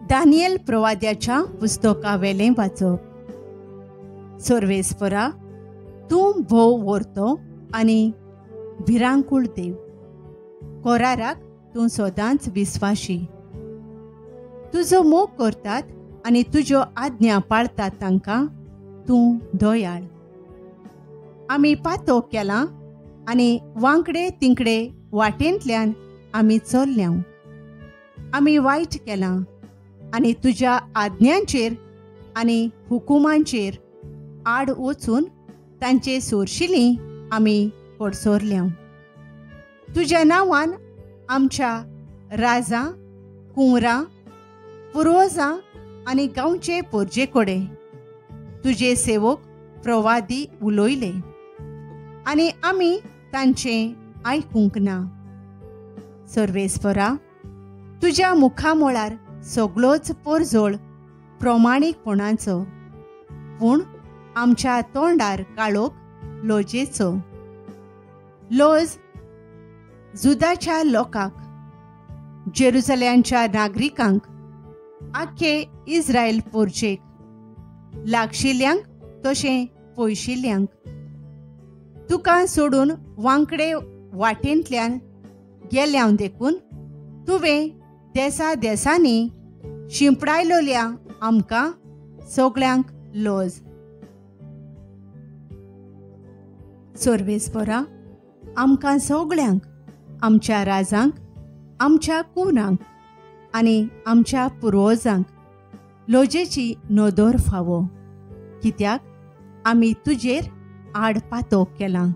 Daniel प्रवाद्याच्या पुस्तकावेलें वाचप. सर्वेस्परा, तूं भोव व्हरतो आनी भिरांकूळ देव, कोराराक तूं सदांच विस्वाशी. तुजो मोग करतात आनी तुज्यो आज्ञा पाळतात तांकां तूं दयाळ. आमी पातो केलां आनी वांकडे तिंकडे वाटेंतल्यान आमी चल्ल्या. आमी वायट केलां आनी तुज्या आज्ञांचेर आनी हुकुमांचेर आड वचून तांचे सोरशिली आमी कडसरल्या. तुज्या नांवान आमच्या राजा, कुंवरां, पुर्वजां आनी गांवचे पोरजे कडेन तुजे सेवक प्रवादी उलयले आनी आमी तांचें आयकूंक ना. सर्वेस्परा, तुज्या मुखामळार सगळोच पोरजोळ प्रमाणीकपणाचो, पूण आमच्या तोंडार काळोख लजेचो. लज जुदाच्या लोकांक, जेरुसलेमच्या नागरिकांक, आख्खे इस्रायल पोरजेक, लागशिल्ल्यांक तशें पयशिल्ल्यांक. तुका सोडून वांकडे वाटेंतल्यान गेल्या देखून तुवें देसा देसांनी शिंपडायलोल्या आमकां सगळ्यांक लज. सर्वेस्परा, आमकां सगळ्यांक, आमच्या राजांक, आमच्या कुवरांक आनी आमच्या पुर्वजांक लजेची नदर फावो, कित्याक आमी तुजेर आड पातो केलां.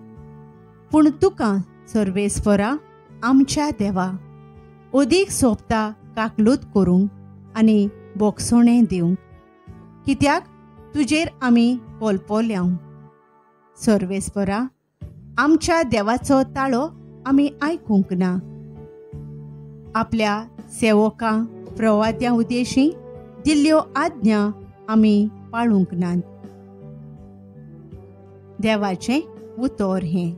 पूण तुका सर्वेस्परा आमच्या देवा अदीक सोबता काकलूत करूंक आनी बोगसणें दिवंक, कित्याक तुजेर आमी कोलपोल्या. सर्वेस्परा, आमच्या देवाचो ताळो आमी आयकूंक ना. आपल्या सेवकां प्रवाद्यां उद्देशी दिल्ल्यो आज्ञा आमी पाळूंक नात. देवाचें उतर हें.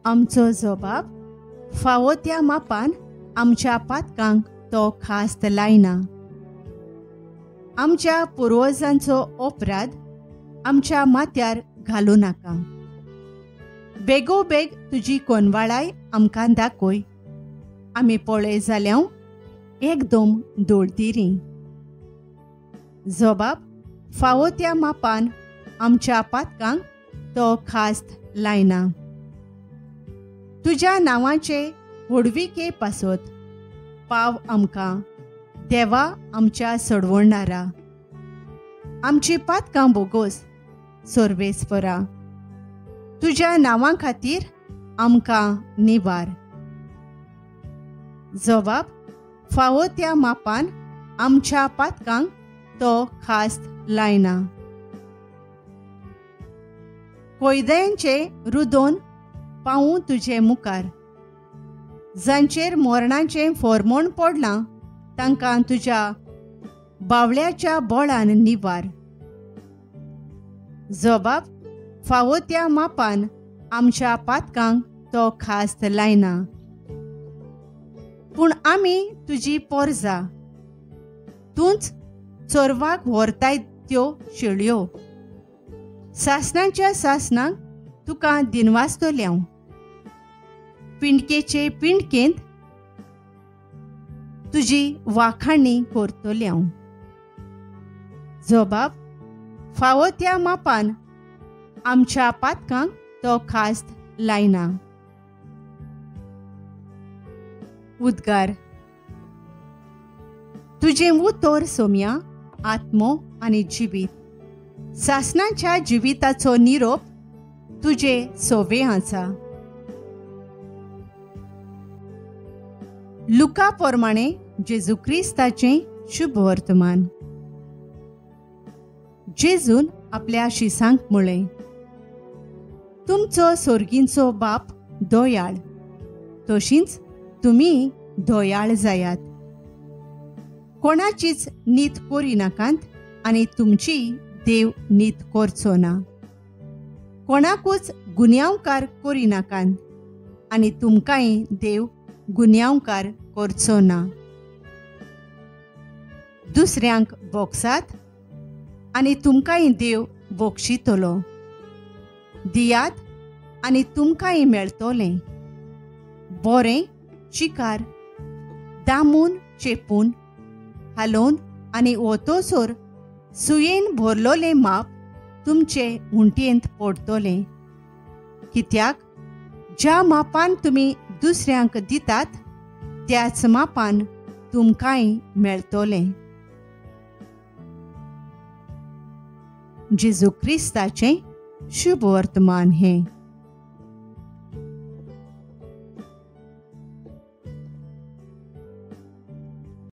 आमचो जबाब फावो त्या मापान आमच्या पातकांक तो खास्त लायना. आमच्या पुर्वजांचो अपराध आमच्या माथ्यार घालूं नाका. बेगोबेग तुजी कोनवाळाय आमकां दाखय. आमी पळय जाल्यार एकदम दोळतिरी. जबाब फावो त्या मापान आमच्या पातकांक तो खास्त लायना. तुज्या नांवाचे व्हडविके पासत पाव आमकां देवा आमच्या सडवणारा. आमची पातकां बोगोस सर्वेस्परा, तुज्या नांवा खातीर आमकां निवार. जबाब फावो त्या मापान आमच्या पातकांक तो खास्त लायना. कोयद्यांचें रुदोन पावूं तुजे मुखार, जांचेर मोरणाचें फोरमोण पडलां तांकां तुज्या बावळ्याच्या बोळान निवार. जबाब फावो त्या मापान आमच्या पातकांक तो खास्त लायना. पूण आमी तुजी पोरजा, तूंच चोरवाक व्हरताय त्यो शेळयो. सासणाच्या सासणाक तुका दिनवासतलें हांव. पिंडकेचे पिंडकेंत तुजी वाखाणी करतलें हांव. जबाब फावो त्या मापान आमच्या पातकांक तो खास्त लायना. उद्गार. तुजें उतर सोम्या आत्मो आनी जिवीत, सासणाच्या जिविताचो निरोप तुजे सोवे आसा. लुका प्रमाणे जेजू क्रिस्ताचें शुभ वर्तमान. जेजून आपल्या शिसांक म्हळें, तुमचो सोर्गींचो बाप दयाळ, तशींच तुमी दयाळ जायात. कोणाचीच नीत करिनाकात आनी तुमची देव नीत करचो ना. कोणाकूच गुन्यांवकार करिनाकात आनी तुमकांय देव गुन्यांवकार करचो ना. दुसऱ्यांक भोगसात आनी तुमकांय देव भोगशितलो. दियात आनी तुमकांय मेळटलें. बरें चिकार दामून चेपून हालोवन आनी ओतोसोर सुयेन भरलोलें माप तुमचे उंटयेंत पडटलें. कित्याक ज्या मापान तुमी दुसऱ्यांक दितात त्याच मापान तुमकांय मेळटलें. जेजू क्रिस्ताचें शुभ वर्तमान हें.